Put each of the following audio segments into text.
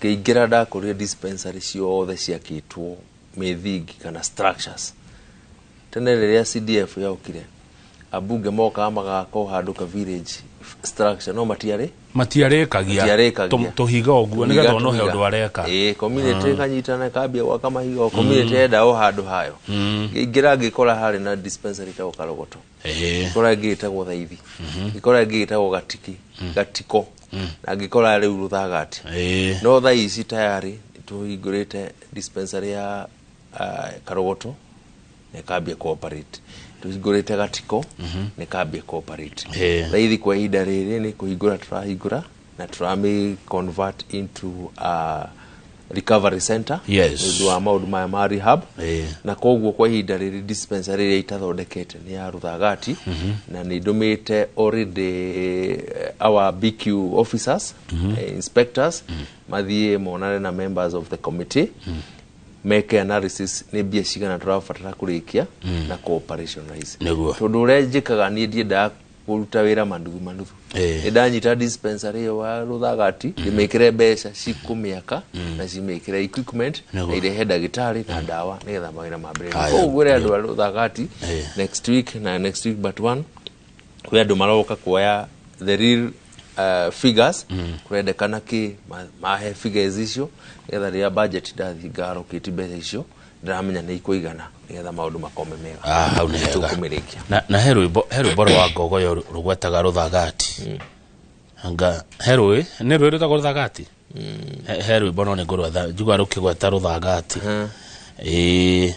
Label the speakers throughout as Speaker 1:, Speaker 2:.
Speaker 1: Ngĩingĩra ndakorire dispensary ciothe ciakĩtwo mĩthingi kana structures. Tene rĩrĩa CDF yaokire, ambunge mokaga magaka o handũ ka village structure, no matiarĩ
Speaker 2: matiarĩkagia.
Speaker 1: Matiarĩkagia.
Speaker 2: Tũhiga ũguo nĩgetha
Speaker 1: Tũhiga,
Speaker 2: ona he
Speaker 1: tũhiga.
Speaker 2: ũndũ areka.
Speaker 1: Ĩĩ, community ĩkanyitana ĩkambia gwaka mahiga, o community enda o handũ hayo. Ngĩingĩra ngĩkora harĩ na dispensary ĩtagwo Karogoto, ngĩkora ĩngĩ ĩtagwo Thaithi, ngĩkora ĩngĩ ĩtagwo Gatiki, Gatiko, na ngĩkora rĩu Rũthagati. No thaa ici tayari tũhingũrĩte dispensary ya Karogoto na ĩkambia cooperate, tũhingũrĩte Gatiko na ĩkambia cooperate. Thaithi kwa ihinda rĩrĩ nĩ kũhingũra tũrahingũra na tũramĩ convert into a recovery center nĩ ũndũ wa maũndũ maya ma rehab. Na koguo kwa ihinda rĩrĩ dispensary ĩrĩa itathondekete nĩ ya Rũthagati, na nĩ ndũmĩte already our BQ officers, inspectors mathiĩ monane na members of the committee, meke analysis nĩ mbia cigana tũrabatara kũrĩkia na cooperationalize. Tondũ ũrĩa njĩkaga niĩ, ndiendaga kũruta wĩra manuthu manuthu. Nĩ ndanyita dispensary ĩyo wa Rũthagati, ndĩmĩkĩre mbeca cikũmĩaka na cimĩkĩre equipment na irehe ndagĩtarĩ na ndawa nĩgetha mawĩra mambĩrĩrie. Koguo ngwĩre andũ a Rũthagati, next week na next week but one, kwĩ andũ maroka kuoya the real figures, kũrendekana kĩ, mahe figures icio nĩgetha rĩrĩa budget ndathiĩ ngarokĩti mbeca icio, ndĩramenya nĩ ikũigana nĩgetha maũndũ makome mega.
Speaker 2: Ah, hau nĩ hega.
Speaker 1: Tũkũmĩrĩkia.
Speaker 2: Na he rwĩmbo rwa ngogoyo rũgwetaga Rũthagati, anga he rũĩ, nĩ rũĩ rwĩtagwo Rũthagati. He rwĩmbo no nĩ ngũrwetha, njigua rũkĩgweta Rũthagati. Ĩĩ,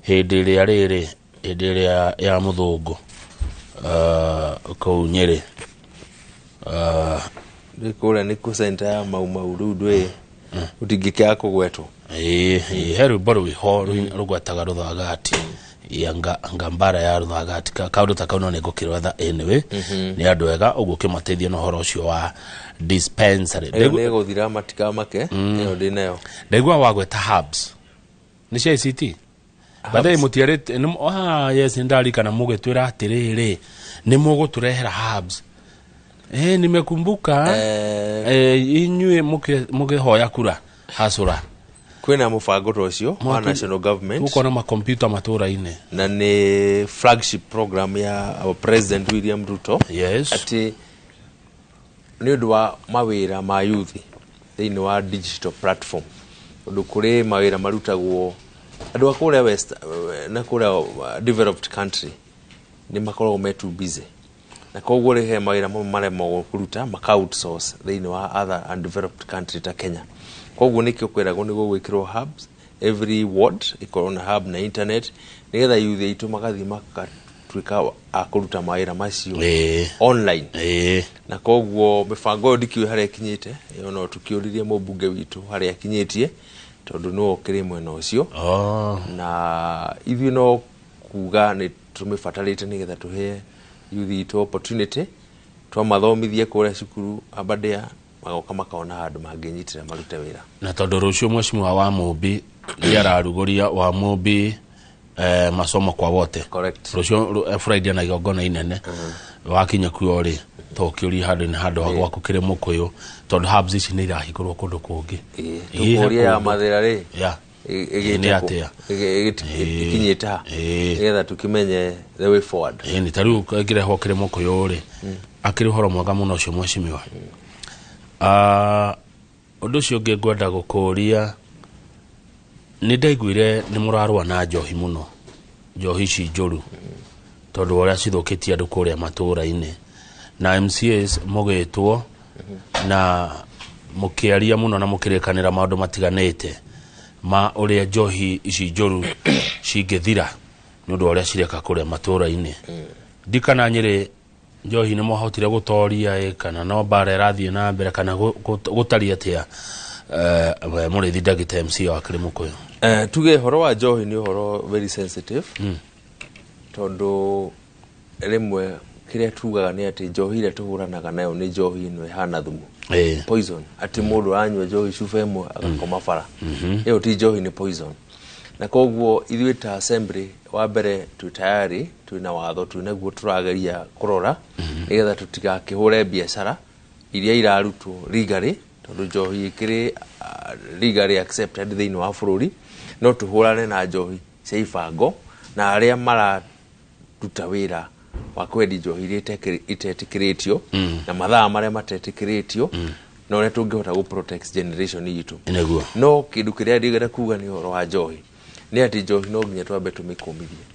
Speaker 2: hĩndĩ ĩrĩa rĩrĩ, hĩndĩ ĩrĩa ya mũthũngũ, kũu Nyĩrĩ.
Speaker 1: Rĩ kũrĩa nĩ kũ center ya Mau Mau, rĩu ndwĩ ũtingĩkĩaga kũgwetwo.
Speaker 2: Ĩĩ, he rwĩmbo rwĩho rũgwetaga Rũthagati. Ĩĩ, anga mbara ya Rũthagati, kaũndũ ta kau, no nĩ ngũkĩrwetha. Anyway, nĩ andũ ega ũguo ũkĩmateithia na ũhoro ũcio wa dispensary.
Speaker 1: Ĩyo nĩ ĩgũthira, matikamake, ĩyo ndĩ nayo.
Speaker 2: Ndaigua wagweta hubs nĩ cia ICT bathe mũtiarĩte ah, yes, nĩ ndarikana mũgĩtwĩra atĩrĩrĩ, nĩ mũgũtũrehera hubs. Nimekumbuka. Inyuĩ mũkĩhoya kura hacũra.
Speaker 1: Kwĩna mũbango ta ũcio wa national government.
Speaker 2: Gũkona makompiuta matũra-inĩ.
Speaker 1: Na nĩ flagship program ya our President William Ruto, atĩ nĩ ũndũ wa mawĩra ma youth thĩinĩ wa digital platform, ũndũ kũrĩ mawĩra marutagwo andũ a kũrĩa west na kũrĩa developed country nĩ makoragwo me too busy, na koguo rĩ he mawĩra mamwe maremagwo kũruta maka outsource thĩinĩ wa other undeveloped country ta Kenya. Koguo nĩkĩo kwĩragwo nĩ gũgwĩkĩrwo hubs, every ward ĩkorwo na hub na internet, nĩgetha youth aitũ magathiĩ makatuĩka a kũruta mawĩra macio online. Na koguo mĩbango ĩyo ndikĩũĩ harĩa ĩkinyĩte, ĩyo no tũkĩũririe mũmbunge witũ harĩa akinyĩtie, tondũ nĩwe ũkĩrĩ mwena ũcio. Na ithuĩ no kuga nĩ tũmĩbatarĩte nĩgetha tũhe youth itũ opportunity, twamathomithie kũrĩa cukuru Aberdare, magoka makona handũ mangĩnyitĩra marute wĩra.
Speaker 2: Na tondũ rũciũ mheshimiwa wa Mũmbi nĩ ararugũria wa Mũmbi, masomo kwa wote.
Speaker 1: Correct.
Speaker 2: Rũciũ Friday na igongona inene wakinya kuo rĩ, tũkĩũrie handũ-inĩ handũ ha gwaku kĩrĩ mũkũyũ, tondũ hubs ici nĩ irahingũrwo kũndũ kũngĩ.
Speaker 1: Tũkũria ya Mathĩra rĩ,
Speaker 2: Nĩ
Speaker 1: ĩgĩte kũ?
Speaker 2: atĩa?
Speaker 1: Ĩkinyĩte ha, nĩgetha tũkĩmenye the way forward.
Speaker 2: Ĩĩ, nĩ ta rĩu ĩngĩrehwo kĩrĩ mũkũyũ rĩ, akĩrĩ ũhoro mwega mũno ũcio mheshimiwa. Ah, ũndũ ũcio ũngĩ ngwenda gũkũria, nĩ ndaiguire nĩ mũrarũa na njohi mũno, njohi ici njũru, tondũ wa ũrĩa cithũkĩtie andũ kũrĩa matũũra-inĩ, na MCAs mũgĩtwo na mũkĩaria mũno na mũkĩrĩkanĩra maũndũ matiganĩte ma ũrĩa njohi ici njũru cingĩthira nĩ ũndũ wa ũrĩa cireka kũrĩa matũũra-inĩ. Ndikana Nyĩrĩ njohi nĩ mwahotire gũtoria ĩ, kana no mbara ĩrathiĩ na mbere, kana gũtariĩ atĩa, mũrĩithi ndagĩta MC wa kĩrĩ mũkũyũ?
Speaker 1: Tuge ũhoro wa njohi nĩ ũhoro very sensitive, tondũ rĩmwe kĩrĩa tugaga nĩ atĩ njohi ĩrĩa tũhũranaga nayo nĩ njohi ĩno ĩhana thumu, poison, atĩ mũndũ aranyua njohi cuba ĩmwe agakoma bara. Ĩyo ti njohi, nĩ poison. Na koguo ithuĩ ta assembly, wa mbere twĩ tayari, twĩna watho twĩnaguo tũrageria kũrora nĩgetha tũtigakĩhũre biacara iria irarutwo legally. Tondũ njohi ĩkĩrĩ legally accepted thĩinĩ wa bũrũri, no tũhũrane na njohi cia ibango na arĩa mararuta wĩra wa kwendia njohi iria itetĩkĩrĩtio na mathaa marĩa matetĩkĩrĩtio, na ũrĩa tũngĩhota gũ protect generation itũ.
Speaker 2: Nĩguo.
Speaker 1: No kĩndũ kĩrĩa ndĩgera kuga nĩ ũhoro wa njohi nĩ atĩ njohi no nginya twambe tũmĩkũmithie.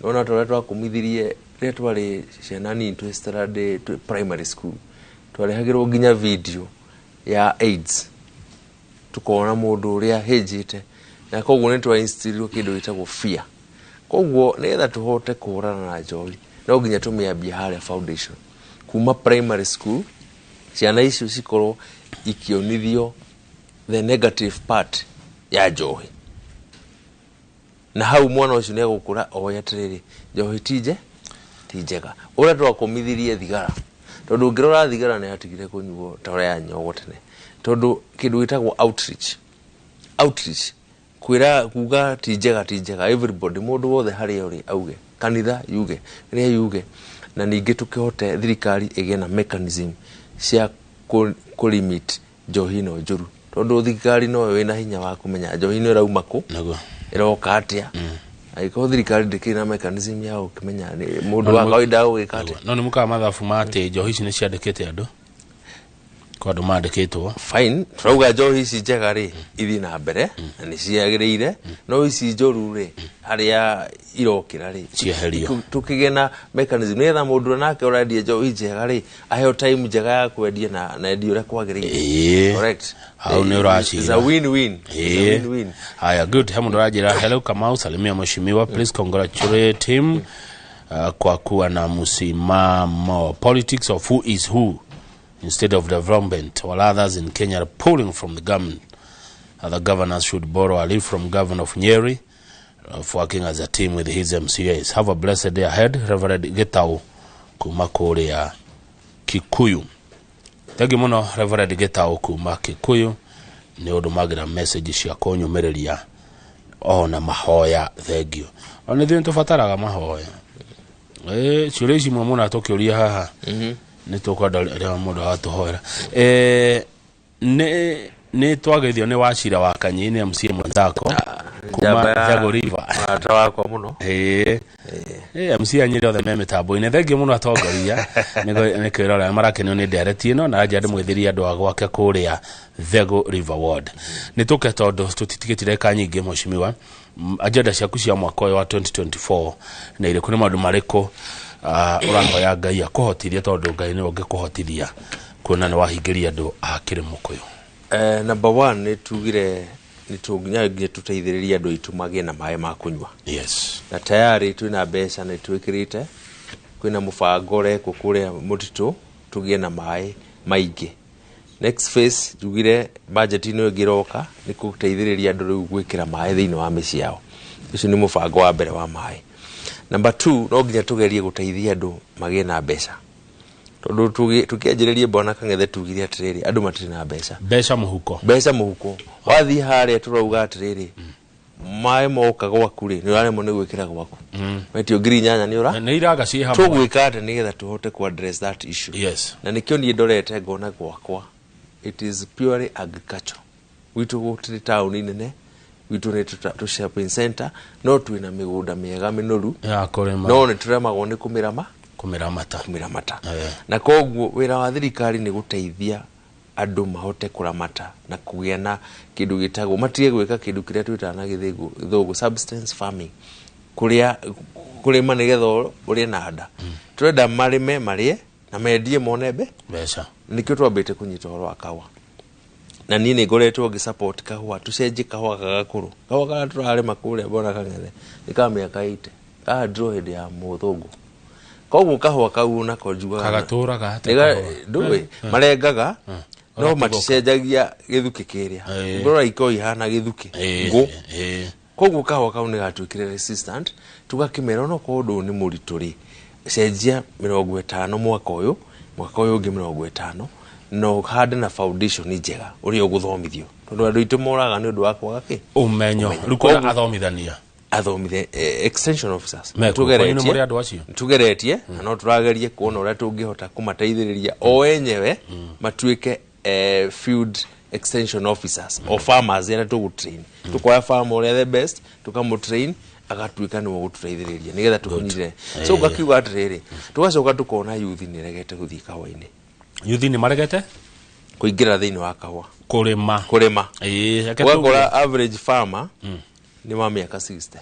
Speaker 1: Nona ta ũrĩa twakũmithirie rĩrĩa twarĩ ciana nini twĩ standard twĩ primary school, twarehagĩrwo nginya video ya AIDS, tukona mũndũ ũrĩa hĩnjĩte, na koguo nĩ twainstillirwo kĩndũ gĩtagwo fear. Koguo nĩgetha tũhote kũhũrana na njohi no nginya tũmĩambie harĩa foundation, kuma primary school, ciana icio cikorwo ikĩonithio the negative part ya njohi, na hau mwana ũcio nĩ egũkũra oĩ atĩrĩrĩ, njohi ti njega. Ũrĩa twakũmithirie thigara, tondũ ũngĩrora thigara nĩ yatigire kũnyuo ta ũrĩa yanyuagwo tene, tondũ kĩndũ gĩtagwo outreach kwĩra kuga ti njega, ti njega, everybody, mũndũ wothe harĩa ũrĩ auge, kanitha yuge, rĩa yuge, na ningĩ tũkĩhote thirikari ĩgĩe na mechanism cia kũ limit njohi ĩno njũru, tondũ thirikari noyo ĩna hinya wa kũmenya njohi ĩno ĩrauma kũ, ĩroka atĩa. Angĩkorwo thirikari ndĩkĩrĩ na mechanism ya gũkĩmenya nĩ mũndũ wa kawaida agũgĩka atĩa.
Speaker 2: No nĩ mũkaga mathabu ma atĩ njohi ici nĩ ciandĩkĩte andũ, kwa andũ mandĩkĩtwo.
Speaker 1: Fine, turauga njohi ici njega rĩ ithiĩ na mbere na nĩ ciagĩrĩire, no ici njũru rĩ harĩa irokĩra rĩ
Speaker 2: Cieherio.
Speaker 1: Tũkĩgĩe na mechanism nĩgetha mũndũ ũrĩa nake ũrendia njohi njega rĩ aheo time njega ya kwendia na endie ũrĩa kwagĩrĩire. Correct.
Speaker 2: Hau nĩ ũracira.
Speaker 1: It's a win-win. It's a win-win.
Speaker 2: Haya, good. He mũndũ ũranjĩra, "Hello Kamau, salimia mheshimiwa, please congratulate him kwa kuwa na msimamo. Politics of who is who instead of development, while others in Kenya are pulling from the government. Other governors should borrow a leaf from Governor of Nyeri of working as a team with his MCAs. Have a blessed day ahead." Reverend Gitau kuma kũrĩa Kikuyu. Thengi mũno Reverend Gitau kuma Kikuyu nĩ ũndũ magira message cia kũnyũmĩrĩria ona mahoya, thengio. Ona ithuĩ nĩtũbataraga mahoya. Ciũria ici imwe mũno tũkĩũria haha nĩ tũkwenda rĩrĩa mũndũ agatũhoera. Nĩ twageithio nĩ Wacira wa Kanyi, nĩ MCA mwenzako kuma
Speaker 1: Njamba ya
Speaker 2: Thago River.
Speaker 1: Mũrata wakwa mũno.
Speaker 2: Ĩĩ, MC a Nyĩrĩ othe me mĩtambo-inĩ, thengiũ mũno atongoria nĩ kwĩrora marakenio nĩ ndereti ĩno, na anja ndĩmwĩthĩrie andũ a gwake kũrĩa Thego River Ward. Nĩ tũke tondũ tũtitigĩtie ndagĩka nyingĩ, mheshimiwa. Agenda ciaku cia mwaka ũyũ wa 2024 nĩ irĩkũ? Nĩ maũndũ marĩkũ ũrahoya Ngai akũhotithie, tondũ Ngai nĩwe ũngĩkũhotithia kuona nĩ wahingĩria andũ a Kĩrĩmũkũyũ?
Speaker 1: Number one, nĩ tugire nĩ tũnginya nginya tũteithĩrĩrie andũ aitũ magĩe na maĩ ma kũnyua. Na tayari twĩna mbeca nĩ twĩkĩrĩte, kwĩna mũbango ũrekwo kũrĩa mũtitũ tũgĩe na maĩ maingĩ. Next phase, njugire budget ĩno ĩngĩ ĩroka nĩ gũteithĩrĩria andũ rĩu gwĩkĩra maĩ thĩinĩ wa mĩciĩ yao. Ũcio nĩ mũbango wa mbere wa maĩ. Number two, no nginya tũgerie gũteithia andũ magĩe na mbeca, tondũ tũkĩanjĩrĩrie Bwana Kang'ethe tugire atĩrĩrĩ, andũ matirĩ na mbeca.
Speaker 2: Mbeca mũhuko.
Speaker 1: Mbeca mũhuko. Wathiĩ harĩa tũrauga atĩrĩrĩ, maĩ moka gwaku rĩ, nĩ ũraremwo nĩ gwĩkĩra gwaku, wetio 8,000 nĩ ũra
Speaker 2: Nĩ iraga ciĩ hamwe.
Speaker 1: Tũgwĩka atĩa nĩgetha tũhote ku address that issue? Na nĩkĩo niĩ ndorete ngona gwakwa it is purely agriculture. Gwitũ gũtirĩ taũni nene, gwitũ nĩ tũ shopping center, no twĩna mĩgũnda mĩega mĩnoru
Speaker 2: ya kũrĩma,
Speaker 1: no nĩ tũremagwo nĩ kũmĩrama
Speaker 2: kũmĩramata.
Speaker 1: Kũmĩramata. Na koguo wĩra wa thirikari nĩ gũteithia andũ mahote kũramata na kũgĩa na kĩndũ gĩtagwo, matige gwĩka kĩndũ kĩrĩa twĩtaga na gĩthũngũ subsistence farming, kũrĩa kũrĩma nĩgetha ũrĩe na nda. Tũrenda marĩme, marĩe na mendie mone
Speaker 2: mbeca.
Speaker 1: Nĩkĩo twambĩte kũnyita ũhoro wa kahũa, na niĩ nĩ ngoretwo ngĩ support kahũa, tũcenjie kahũa gagakũrũ. Kahũa karĩa tũrarĩma kũrĩa Bwana Kang'ethe nĩ ka mĩaka 80, kahandirwo hĩndĩ ya mũthũngũ. Koguo kahũa kau nako njugaga
Speaker 2: Gagatũraga atĩa kahũa?
Speaker 1: Ndũĩ marengaga no
Speaker 2: Ũgatigwo
Speaker 1: maticenjagia gĩthukĩ kĩrĩa. Ngorora ikoragwo ihana gĩthukĩ ngũ. Koguo kahũa kau nĩ gatuĩkire resistant, tũgakĩmera onokorwo ũndũ ũyũ nĩ mũritũ rĩ, cenjia 50 mwaka ũyũ, mwaka ũyũ ũngĩ 50, na ũhande na foundation njega ũrĩa ũgũthomithio, tondũ andũ aitũ moraga nĩ ũndũ wa kwaga kĩ?
Speaker 2: Ũmenyo. Rĩu kwĩna athomithania
Speaker 1: athomithia, extension officers.
Speaker 2: Mekuo, kwanyu nĩ mũrĩ andũ acio?
Speaker 1: Tugeretie na no tũragerie kuona ũrĩa tũngĩhota kũmateithĩrĩria o enyewe matuĩke field extension officers o farmers arĩa tũgũtrain. Tũkoya farmer ũrĩa the best, tũkamũtrain agatuĩka nĩwe ũgũtũteithĩrĩria nĩgetha tũkinyire. So ngakiuga atĩrĩrĩ, tũgacoka tũkona youth nĩ ĩregete gũthiĩ kahũa-inĩ.
Speaker 2: Yuthi nĩ maregete
Speaker 1: kũingĩra thĩinĩ wa kahũa.
Speaker 2: Kũrĩma.
Speaker 1: Kũrĩma.
Speaker 2: Reke tuge.
Speaker 1: Ũgakora average farmer nĩ wa mĩaka 60,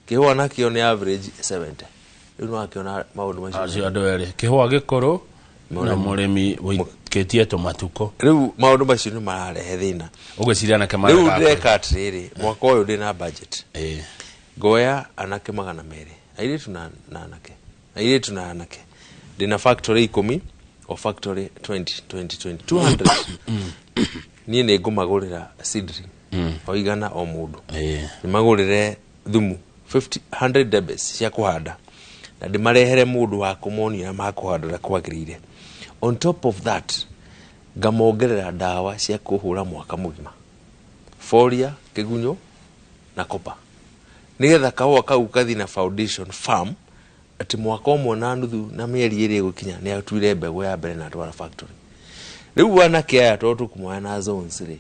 Speaker 1: kĩhũa nakĩo nĩ average 70. Rĩu nĩwakĩona maũndũ macio.
Speaker 2: Acio andũ erĩ, kĩhũa gĩkũrũ na mũrĩmi wĩkĩtie tũmatukũ.
Speaker 1: Rĩu maũndũ macio nĩ mararehe thĩna.
Speaker 2: Ũgwĩciria anake
Speaker 1: Rĩu
Speaker 2: maregaga
Speaker 1: ndĩreka atĩrĩrĩ, mwaka ũyũ ndĩna budget,
Speaker 2: kũrĩma?
Speaker 1: ngoya anake 200, airĩtu na anake, airĩtu na anake. Ndĩna factory 10, o factory 20 20 20, 200. Niĩ nĩ ngũmagũrĩra seedling o 100 o mũndũ, nĩmagũrĩre thumu 50 100 debes cia kũhanda, na ndĩmarehere mũndũ wa kũmonia ũrĩa makũhanda ũrĩa kwagĩrĩire. On top of that, ngamongerera ndawa cia kũhũra mwaka mũgima, folia, kĩgunyũ na kopa, nĩgetha kahũa kau kathi na foundation farm atĩ mwaka ũmwe na nuthu na mĩeri 2 ĩgũkinya nĩ atuire mbegũ ya mbere na atwara factory. Rĩu anake aya, tondũ tũkũmoya na zones rĩ,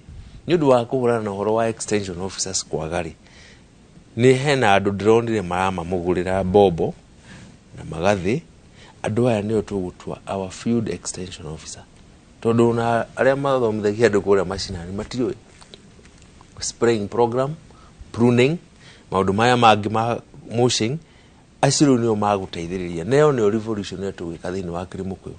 Speaker 1: nĩ ũndũ wa kũhũrana na ũhoro wa extension officers kwaga rĩ, nĩ hena andũ ndĩronire maramamũgũrĩra mbombo na magathĩ. Andũ aya nĩo tũgũtua our field extension officer, tondũ ona arĩa mathomithagia andũ kũrĩa macinani matiũĩ spraying program, pruning, maũndũ maya mangĩ ma mulching. Acio rĩu nĩo magũteithĩrĩria. Neo nĩo revolution ĩrĩa tũgwĩka thĩinĩ wa Kĩrĩmũkũyũ.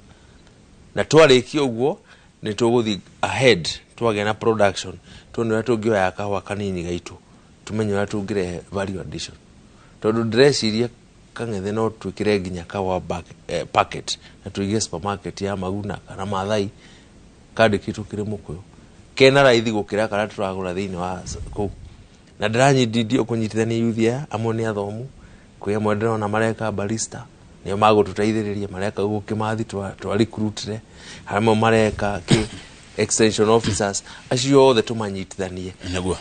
Speaker 1: Na twarĩkia ũguo, nĩ tũgũthiĩ ahead, twagĩa na production, tuone ũrĩa tũngĩoya kahũa kanini gaitũ, tumenye ũrĩa tũngĩrehe value addition, tondũ ndĩreciria Kang'ethe no twĩkĩre nginya kahũa packet na tũige supermarket ya Maguna kana Mathai kandĩkĩtwo Kĩrĩmũkũyũ, kena raithi gũkĩra karĩa tũragũra thĩinĩ wa kũu. Na ndĩranyitithio kũnyitithania youth aya, amwe nĩ athomu, kwĩ amwe ndĩrona mareka barista, nĩo magũtũteithĩrĩria, mareka gũkũ Kĩmathi twa recruitire, amwe mareka kĩ extension officers. Acio othe tũmanyitithanie,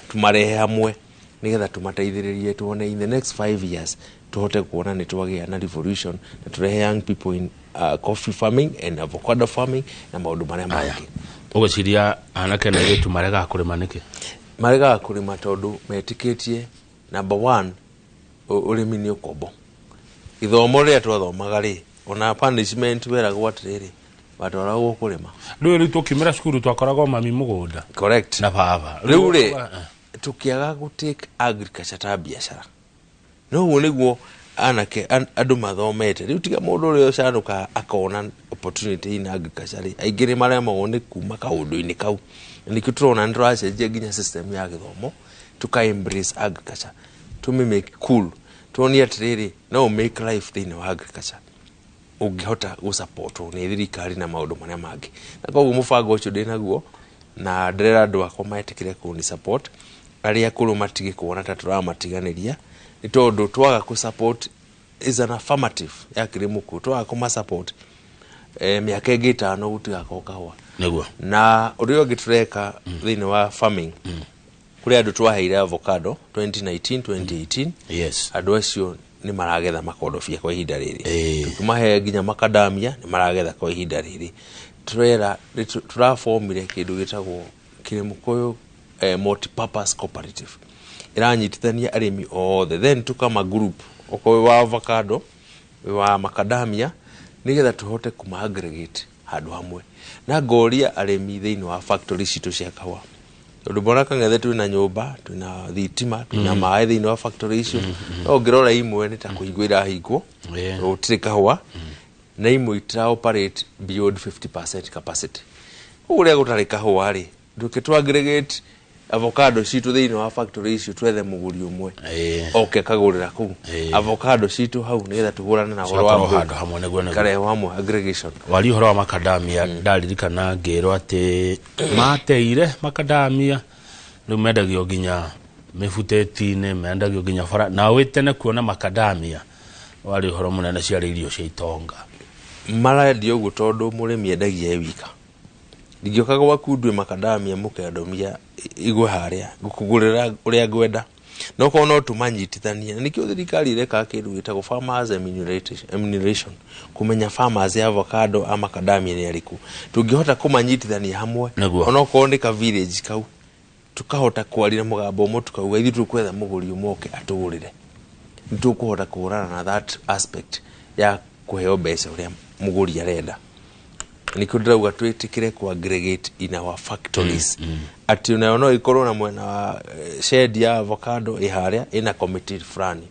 Speaker 1: tũmarehe hamwe nĩgetha tũmateithĩrĩrie, tuone in the next 5 years tũhote kuona nĩ twagĩa na revolution na tũrehe young people in coffee farming and avocado farming na maũndũ marĩa mangĩ.
Speaker 2: Ũgwĩciria anake na airĩtu maregaga kũrĩma nĩkĩ?
Speaker 1: Maregaga kũrĩma tondũ metĩkĩtie, number one, ũrĩmi nĩ ũkombo. Gĩthomo rĩrĩa twathomaga rĩ, ona punishment weragwo atĩrĩrĩ, watwaragwo kũrĩma.
Speaker 2: Rĩu tũkiumĩra cukuru twakoragwo mami mũgũnda
Speaker 1: Correct.
Speaker 2: na baba.
Speaker 1: Rĩu rĩ, tũkĩaga gũ take agriculture ta biacara. No ũguo nĩguo anake andũ mathomete rĩu, tiga mũndũ ũrĩa ũcanũka akona opportunity in agriculture rĩ, aingĩ nĩ maremagwo nĩ kuma kaũndũ-inĩ kau. Na nĩkĩo tũrona nĩ tũracenjia nginya system ya gĩthomo, tũka embrace agriculture, tũmĩ make cool, tuonie atĩrĩrĩ, no make life thĩinĩ wa agriculture ũngĩhota gũsupportwo nĩ thirikari na maũndũ marĩa mangĩ. Na koguo mũbango ũcio ndĩ naguo, na ndĩrera andũ akwa metĩkĩre kũni support, arĩa akũrũ matige kuona ta tũramatiganĩria, nĩ tondũ twaga kũ support is an affirmative ya Kĩrĩmũkũ. Twaga kũma support, mĩaka ĩngĩ 5 gũtigakorwo kahũa. Na ũrĩa ũngĩ tũreka thĩinĩ wa farming, kũrĩ andũ twaheire avocado 2019, 2018. Andũ acio nĩ maragetha makondobia kwa ihinda rĩrĩ. Tũkĩmahe nginya makadamia, nĩ maragetha kwa ihinda rĩrĩ. Tũrera tũrabomire kĩndũ gĩtagwo Kĩrĩmũkũyũ multipurpose cooperative, ĩranyitithania arĩmi othe, then tukama group, okorwo wĩ wa avocado, wĩ wa macadamia, nĩgetha tũhote kũma aggregate handũ hamwe. Na ngoria arĩmi thĩinĩ wa factory citũ cia kahũa, tondũ mbona Kang'ethe twĩna nyũmba, twĩna thitima, twĩna maĩ thĩinĩ wa factory icio, no ũngĩrora imwe nĩ ta kũhingwo irahingwo, gũtirĩ kahũa, na imwe itira operate beyond 50% capacity. Koguo rĩrĩa gũtarĩ kahũa rĩ, ndũke tũ aggregate avocado citũ thĩinĩ wa factory icio, twethe mũgũri ũmwe oke akagũrĩra kũu avocado citũ hau, nĩgetha tũhũrane na ũhoro wa
Speaker 2: Cigakorwo
Speaker 1: broker.
Speaker 2: Handũ hamwe, nĩguo.
Speaker 1: Ikarehwo hamwe, aggregation.
Speaker 2: Wari ũhoro wa makadamia, ndaririkana ngĩrwo atĩ mateire makadamia rĩu mendagio nginya mĩbuteti-inĩ, mendagio nginya bara, na wĩ tene kuona makadamia warĩ ũhoro mũnene, ciarĩ irio cia itonga.
Speaker 1: Marendia ũguo tondũ mũrĩmi endagia e wika. Ndingĩũka gwaku ndue makadamia mũkendomia igwe harĩa ngũkũgũrĩra ũrĩa ngwenda. No korwo no tũmanyitithanie, na nĩkĩo thirikari ĩreka kĩndũ gĩtagwo farmers remuneration, kũmenya farmers ya avocado a macadamia nĩ arĩkũ, tũngĩhota kũmanyitithania hamwe, onokorwo nĩ ka village kau, tukahota kwarira mũgambo ũmwe, tukauga ithuĩ tũkwetha mũgũri ũmwe oke atũgũrĩre, nĩ tũkũhota kũhũrana na that aspect ya kũheo mbeca ũrĩa mũgũri arenda. Nĩkĩo ndĩrauga twĩtĩkĩre ku aggregate in our factories, atĩ onayo no ĩkorwo na mwena wa shed ya avocado ĩ harĩa ĩna committee fulani,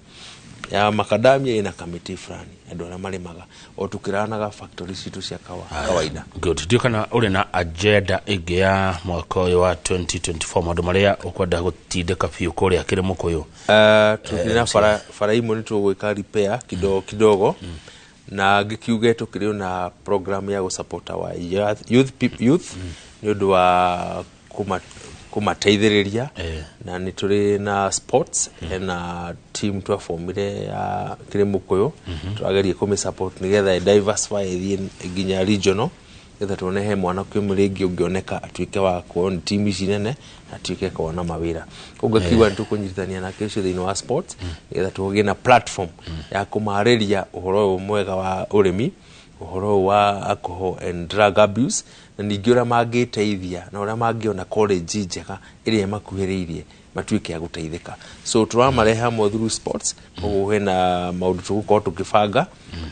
Speaker 1: ya macadamia ĩna committee fulani, andũ arĩa marĩmaga o tũkĩranaga factory citũ cia kawaida.
Speaker 2: Good. Ndiũ kana ũrĩ na agenda ĩngĩ ya mwaka ũyũ wa 2024, maũndũ marĩa ũkwenda gũtindĩka biũ kũrĩa Kĩrĩmũkũyũ?
Speaker 1: Tũkĩrĩ na bara imwe nĩ tũgwĩka repair kidogo kidogo, na ngĩkiuge tũkĩrĩ na program ya gũsupport our youth nĩ ũndũ wa kũmateithĩrĩria, na nĩ tũrĩ na sports, hena team twabomire ya Kĩrĩmũkũyũ, tũrageria kũmĩ support nĩgetha ĩ diversify ĩthiĩ nginya regional, nĩgetha tuone he mwana kĩmwe rĩngĩ ũngĩoneka atuĩke wa kuoywo nĩ timu ici nene na atuĩke kuona mawĩra. Koguo kiuga nĩ tũkũnyitithania nake ũcio thĩinĩ wa sports, nĩgetha tũgĩe na platform ya kũmarĩria ũhoro ũyũ mwega wa ũrĩmi, ũhoro ũyũ wa alcohol and drug abuse, na ningĩ ũrĩa mangĩteithia na ũrĩa mangĩona college njega ĩrĩa ĩmakuhĩrĩirie matuĩke a gũteithĩka. So tũramarehe hamwe through sports. Koguo hena maũndũ tũgũkorwo tũkĩbanga,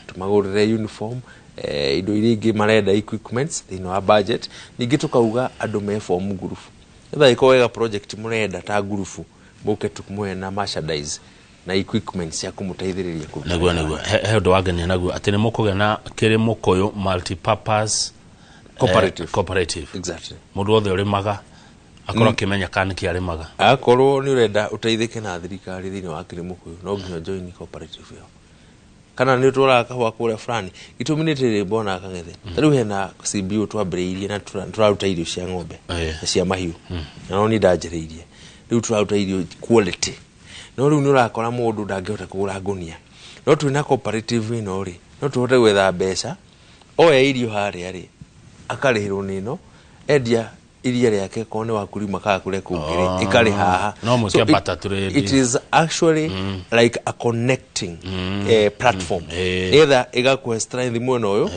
Speaker 1: tũmagũrĩre uniform, indo iria ingĩ marenda, equipments thĩinĩ wa budget. Ningĩ tũkauga andũ me form group, nĩgetha ĩkorwo wega project mũrenda ta group, mũke tũmũhe na merchandise na equipment cia kũmũteithĩrĩria kũruta
Speaker 2: Nĩguo.
Speaker 1: wĩra.
Speaker 2: Nĩguo he ũndũ wangenia naguo atĩ nĩ mũkũgĩa na Kĩrĩmũkũyũ multipurpose
Speaker 1: Cooperative.
Speaker 2: Cooperative.
Speaker 1: Exactly.
Speaker 2: Mũndũ wothe ũrĩmaga akorwo akĩmenya kana nĩkĩ arĩmaga.
Speaker 1: Akorwo nĩ ũrenda ũteithĩke na thirikari thĩinĩ wa Kĩrĩmũkũyũ, no nginya join cooperative ĩyo, kana nĩ ũtwaraga kahũa kũrĩa fulani. Gĩtũmi nĩ rĩrĩ, mbona Kang'ethe, ta rĩu hena CBO twambĩrĩirie na tũraruta irio cia ng'ombe na cia mahiũ, na no niĩ ndanjĩrĩirie. Rĩu tũraruta irio quality, no rĩu nĩ ũrakora mũndũ ndangĩhota kũgũra ngũnia, no twĩna cooperative ĩno rĩ, no tũhote gwetha mbeca oya irio harĩa rĩ, akarĩhĩrwo nĩ ĩno, endia iria rĩake korwo nĩ wakulima kana kũrĩa kũngĩ rĩ, ĩkarĩ haha.
Speaker 2: No mwĩke
Speaker 1: So
Speaker 2: barter trade.
Speaker 1: It is actually like a connecting platform, nĩgetha ĩgakũhe strength mwena ũyũ,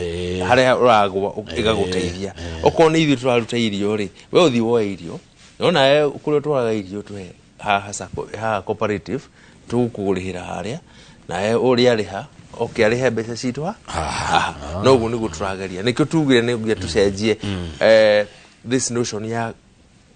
Speaker 1: harĩa ũragwa ĩgagũteithia. Okorwo nĩ ithuĩ tũraruta irio rĩ, we ũthiĩ woe irio, no nawe kũrĩa ũtwaraga irio tũhe haha sacco, haha cooperative, tũgũkũrĩhĩra harĩa, nawe ũrĩa arĩha oke arĩhe mbeca citũ haha. No ũguo nĩguo tũrageria, nĩkĩo tugire nĩ nginya tũcenjie this notion ya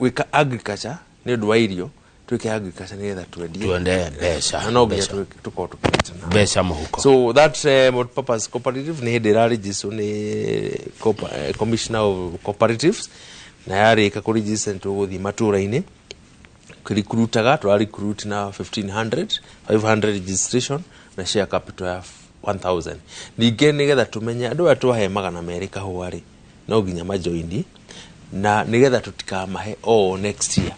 Speaker 1: gwĩka agriculture nĩ ũndũ wa irio, twĩke agriculture nĩgetha twendie.
Speaker 2: Twende mbeca.
Speaker 1: Na no nginya
Speaker 2: Mbeca.
Speaker 1: tũkorwo tũkĩnyitana.
Speaker 2: Mbeca mũhuko.
Speaker 1: So that multipurpose cooperative nĩ hĩndĩ ĩraregisterwo nĩ commissioner of cooperatives, na yarĩka kũregister nĩ tũgũthiĩ matũra-inĩ kĩrikrutaga, tũrarecruit na 1500 500 registration na share capital ya 1000. Ningĩ nĩgetha tũmenye andũ aya twahe 200 kahũa rĩ, no nginya majoini, na nĩgetha tũtikamahe o next year,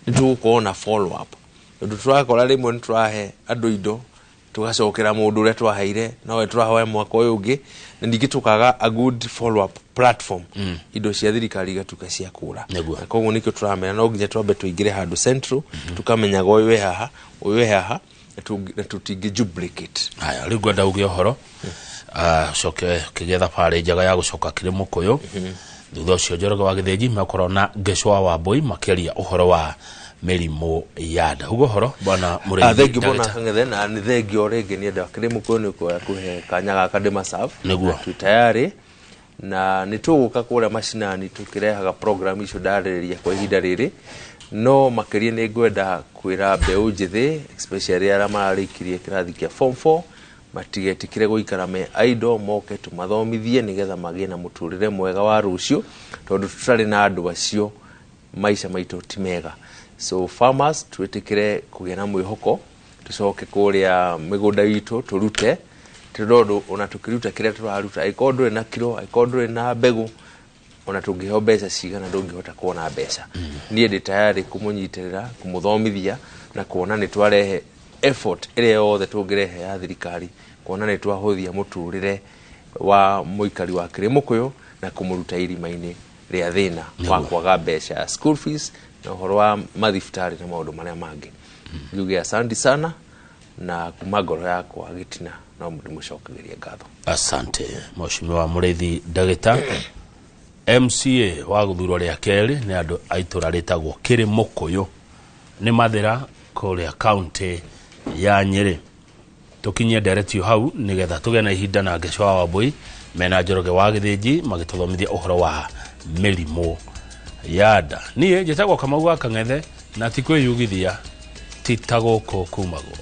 Speaker 1: nĩ tũgũkorwo na follow up, tondũ tũrakora rĩmwe nĩ tũrahe andũ indo, tũgacokera mũndũ ũrĩa twaheire nowe tũrahoya mwaka ũyũ ũngĩ, na ningĩ tũkaga a good follow up platform, indo cia thirikari igatuĩka cia kũra. Na koguo nĩkĩo tũramera no nginya twambe tũingĩre handũ central, tũkamenyaga ũyũ wĩ haha, ũyũ wĩ haha, na tũtingĩ duplicate.
Speaker 2: Haya, rĩu ngwenda uge ũhoro, ũcoke kĩgĩe thabarĩ njega ya gũcoka Kĩrĩmũkũyũ. Thutha ũcio Njoroge wa Gĩthĩnji mekorwo na Ngecwa wa Mbũi makĩaria ũhoro wa mĩrimũ ya nda. Uga ũhoro, bwana Mũrĩithi.
Speaker 1: Thengiũ bwana
Speaker 2: ndagĩtarĩ.
Speaker 1: Kang'ethe, na nĩ thengiũ o rĩngĩ nĩ andũ a Kĩrĩmũkũyũ nĩ kuoya kũhe kanya gaka ndĩmaserve.
Speaker 2: Nĩguo.
Speaker 1: Na twĩ tayarĩ na nĩ tũgũka kũrĩa macinani tũkĩrehaga program icio ndarĩrĩria kwa ihinda rĩrĩ, no makĩria nĩ ngwenda kwĩra mbeũ njĩthĩ, especially arĩa mararĩkirie kĩrathi kĩa form 4, matigetĩkĩre gũikara me idle, moke tũmathomithie nĩgetha magĩe na mũtũrĩre mwega wa rũciũ, tondũ tũtarĩ na andũ acio maica maitũ ti mega. So farmers, twĩtĩkĩre kũgĩa na mwĩhoko, tũcoke kũrĩa mĩgũnda itũ tũrute, tondũ ona tũkĩruta kĩrĩa tũraruta, angĩkorwo ndũrĩ na kiro, angĩkorwo ndũrĩ na mbegũ, ona tũngĩheo mbeca cigana ndũngĩhota kuona mbeca. Niĩ ndĩ tayarĩ kũmũnyitĩrĩra, kũmũthomithia na kuona nĩ twarehe effort ĩrĩa yothe tũngĩrehe ya thirikari, kuona nĩ twahũthia mũtũrĩre wa mũikari wa Kĩrĩmũkũyũ na kũmũruta irima-inĩ rĩa thĩna wa kwaga mbeca ya school fees Na ũhoro wa mathibitarĩ na maũndũ marĩa mangĩ, njuge asante sana na kuma ngoro yakwa gĩtina no ndĩmũcokagĩria ngatho.
Speaker 2: Asante, Mheshimiwa Mũrĩithi Ndagĩta, MCA wa gũthurwo rĩa kerĩ nĩ andũ a itũra rĩtagwo Kĩrĩmũkũyũ nĩ Mathĩra kũrĩa kaunti ya Nyĩrĩ. Tũkinyie nderetio hau nĩgetha tũgĩe na ihinda na Ngeco wa Wambui mena Njoroge wa Gĩthĩnji magĩtũthomithia ũhoro wa mĩrimũ ya nda. Niĩ njĩtagwo Kamau wa Kang'ethe na ti kwĩyugithia ti ta gũkũ kumagwo.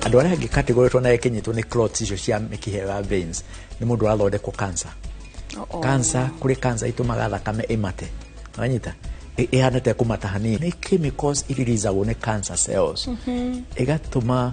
Speaker 3: Andũ arĩa angĩ category tuona ĩkinyĩtwo nĩ clots icio cia mĩkiha ya veins nĩ mũndũ ũrathondekwo cancer. Cancer, kũrĩ cancer itũmaga thakame ĩmate, wanyita, ĩhana ta ĩkũmata hanini. Nĩ chemicals ireleasagwo nĩ cancer cells ĩgatũma